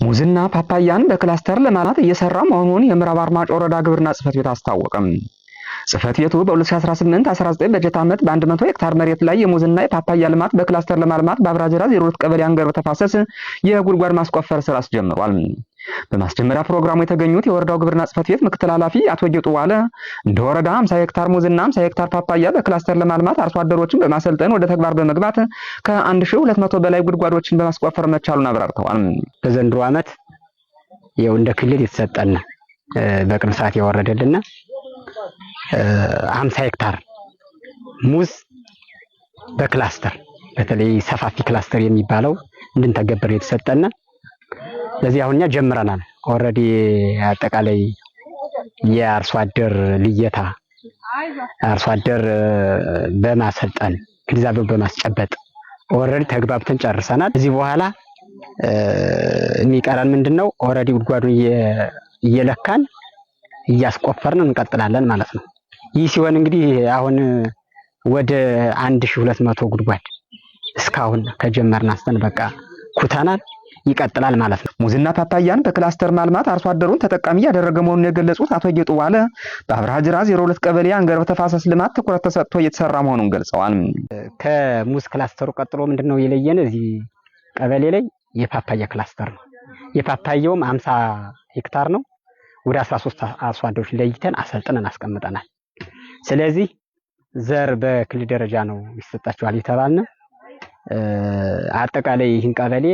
ሙዝና ፓፓያን በክላስተር ለማልማት እየሰራ መሆኑን የምዕራብ አርማጭሆ ወረዳ ግብርና ጽሕፈት ቤት አስታወቀ። ጽሕፈት ቤቱ በ2018-19 በጀት ዓመት በ100 ሄክታር መሬት ላይ የሙዝና የፓፓያ ልማት በክላስተር ለማልማት በአብራጅራ 02 ቀበሌ አንገር ተፋሰስ የጉድጓድ ማስቆፈር ስራ አስጀምሯል። በማስጀመሪያ ፕሮግራሙ የተገኙት የወረዳው ግብርና ጽሕፈት ቤት ምክትል ኃላፊ አቶ ጌጡ ዋለ እንደ ወረዳ 50 ሄክታር ሙዝና 50 ሄክታር ፓፓያ በክላስተር ለማልማት አርሶ አደሮችን በማሰልጠን ወደ ተግባር በመግባት ከ1200 በላይ ጉድጓዶችን በማስቆፈር መቻሉን አብራርተዋል። በዘንድሮ ዓመት ይኸው እንደ ክልል የተሰጠን በቅርብ ሰዓት የወረደልን 50 ሄክታር ሙዝ በክላስተር፣ በተለይ ሰፋፊ ክላስተር የሚባለው እንድንተገብር የተሰጠን። ለዚህ አሁን እኛ ጀምረናል። Already አጠቃላይ የአርሶ አደር ልየታ፣ አርሶ አደር በማሰልጠን፣ ግንዛቤውን በማስጨበጥ already ተግባብተን ጨርሰናል። እዚህ በኋላ የሚቀረን ምንድነው? Already ጉድጓዱን እየለካን እያስቆፈርን እንቀጥላለን ማለት ነው። ይህ ሲሆን እንግዲህ አሁን ወደ 1200 ጉድጓድ እስካሁን ከጀመርን አንስተን በቃ ኩተናል፣ ይቀጥላል ማለት ነው። ሙዝና ፓፓያን በክላስተር ማልማት አርሶ አደሩን ተጠቃሚ ያደረገ መሆኑን የገለጹት አቶ ጌጡ ዋለ በአብርሃ ጅራ 02 ቀበሌ አንገረብ ተፋሰስ ልማት ትኩረት ተሰጥቶ እየተሰራ መሆኑን ገልጸዋል። ከሙዝ ክላስተሩ ቀጥሎ ምንድነው የለየን እዚህ ቀበሌ ላይ የፓፓያ ክላስተር ነው። የፓፓያውም 50 ሄክታር ነው። ወደ 13 አርሶ አደሮች ለይተን አሰልጥነን አስቀምጠናል። ስለዚህ ዘር በክልል ደረጃ ነው ይሰጣቸዋል የተባልነ። አጠቃላይ ይህን ቀበሌ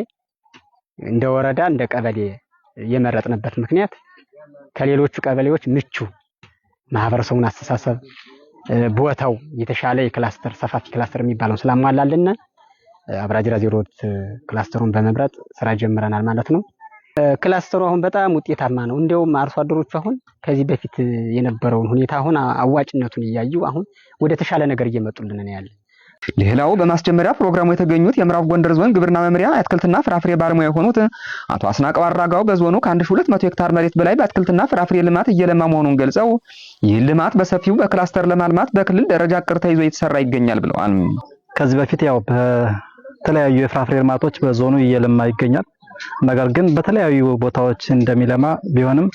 እንደ ወረዳ እንደ ቀበሌ የመረጥንበት ምክንያት ከሌሎቹ ቀበሌዎች ምቹ ማህበረሰቡን አስተሳሰብ፣ ቦታው የተሻለ የክላስተር ሰፋፊ ክላስተር የሚባለውን ስላሟላልን አብራጅራ 02 ክላስተሩን በመምረጥ ስራ ጀምረናል ማለት ነው። ክላስተሩ አሁን በጣም ውጤታማ ነው። እንዲያውም አርሶ አደሮቹ አሁን ከዚህ በፊት የነበረውን ሁኔታ አሁን አዋጭነቱን እያዩ አሁን ወደ ተሻለ ነገር እየመጡልን ነው ያለ። ሌላው በማስጀመሪያ ፕሮግራሙ የተገኙት የምዕራብ ጎንደር ዞን ግብርና መምሪያ የአትክልትና ፍራፍሬ ባለሙያ የሆኑት አቶ አስናቀው አራጋው በዞኑ ከ1200 ሄክታር መሬት በላይ በአትክልትና ፍራፍሬ ልማት እየለማ መሆኑን ገልጸው ይህን ልማት በሰፊው በክላስተር ለማልማት በክልል ደረጃ እቅድ ተይዞ እየተሰራ ይገኛል ብለዋል። ከዚህ በፊት ያው በተለያዩ የፍራፍሬ ልማቶች በዞኑ እየለማ ይገኛል። ነገር ግን በተለያዩ ቦታዎች እንደሚለማ ቢሆንም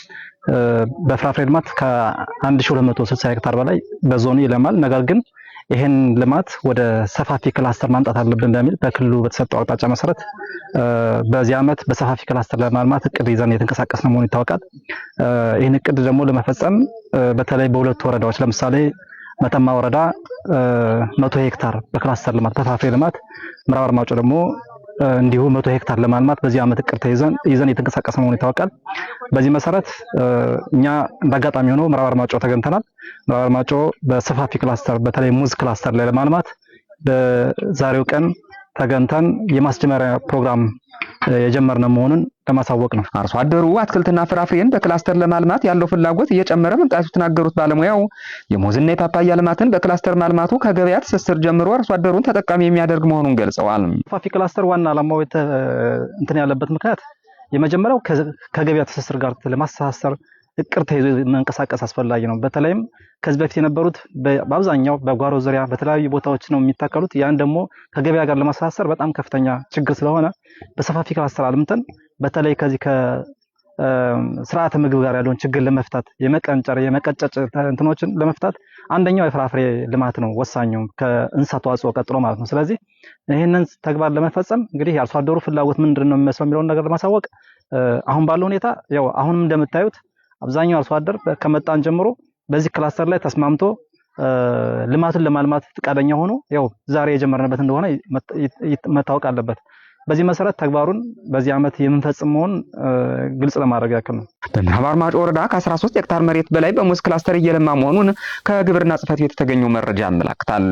በፍራፍሬ ልማት ከ1260 ሄክታር በላይ በዞኑ ይለማል። ነገር ግን ይህን ልማት ወደ ሰፋፊ ክላስተር ማምጣት አለብን በሚል በክልሉ በተሰጠው አቅጣጫ መሰረት በዚህ ዓመት በሰፋፊ ክላስተር ለማልማት እቅድ ይዘን እየተንቀሳቀስን መሆኑ ይታወቃል። ይህን እቅድ ደግሞ ለመፈጸም በተለይ በሁለቱ ወረዳዎች፣ ለምሳሌ መተማ ወረዳ 100 ሄክታር በክላስተር ልማት በፍራፍሬ ልማት፣ ምዕራብ አርማጭሆ ደግሞ እንዲሁ 100 ሄክታር ለማልማት በዚህ ዓመት እቅድ ይዘን እየተንቀሳቀስን መሆኑ ይታወቃል። በዚህ መሰረት እኛ እንዳጋጣሚ ሆኖ ምዕራብ አርማጭሆ ተገኝተናል። ምዕራብ አርማጭሆ በሰፋፊ ክላስተር በተለይ ሙዝ ክላስተር ላይ ለማልማት በዛሬው ቀን ተገኝተን የማስጀመሪያ ፕሮግራም የጀመርነው መሆኑን ለማሳወቅ ነው። አርሶ አደሩ አትክልትና ፍራፍሬን በክላስተር ለማልማት ያለው ፍላጎት እየጨመረ መምጣቱ የተናገሩት ባለሙያው የሙዝና የፓፓያ ልማትን በክላስተር ማልማቱ ከገበያ ትስስር ጀምሮ አርሶ አደሩን ተጠቃሚ የሚያደርግ መሆኑን ገልጸዋል። ሰፋፊ ክላስተር ዋና ዓላማው እንትን ያለበት ምክንያት የመጀመሪያው ከገበያ ትስስር ጋር ለማስተሳሰር እቅድ ተይዞ መንቀሳቀስ አስፈላጊ ነው። በተለይም ከዚህ በፊት የነበሩት በአብዛኛው በጓሮ ዙሪያ በተለያዩ ቦታዎች ነው የሚታከሉት። ያን ደግሞ ከገበያ ጋር ለማስተሳሰር በጣም ከፍተኛ ችግር ስለሆነ በሰፋፊ ክላስተር አልምተን በተለይ ከዚህ ከስርዓተ ምግብ ጋር ያለውን ችግር ለመፍታት፣ የመቀንጨር የመቀጨጭ እንትኖችን ለመፍታት አንደኛው የፍራፍሬ ልማት ነው ወሳኙ ከእንስሳት ተዋጽኦ ቀጥሎ ማለት ነው። ስለዚህ ይህንን ተግባር ለመፈጸም እንግዲህ የአርሶ አደሩ ፍላጎት ምንድን ነው የሚመስለው የሚለውን ነገር ለማሳወቅ አሁን ባለው ሁኔታ ያው አሁንም እንደምታዩት አብዛኛው አርሶ አደር ከመጣን ጀምሮ በዚህ ክላስተር ላይ ተስማምቶ ልማቱን ለማልማት ፈቃደኛ ሆኖ ያው ዛሬ የጀመርንበት እንደሆነ መታወቅ አለበት። በዚህ መሰረት ተግባሩን በዚህ ዓመት የምንፈጽም መሆኑን ግልጽ ለማድረግ ያክል ነው። በምዕራብ አርማጭሆ ወረዳ ከ13 ሄክታር መሬት በላይ በሙዝ ክላስተር እየለማ መሆኑን ከግብርና ጽሕፈት ቤት የተገኘው መረጃ ያመላክታል።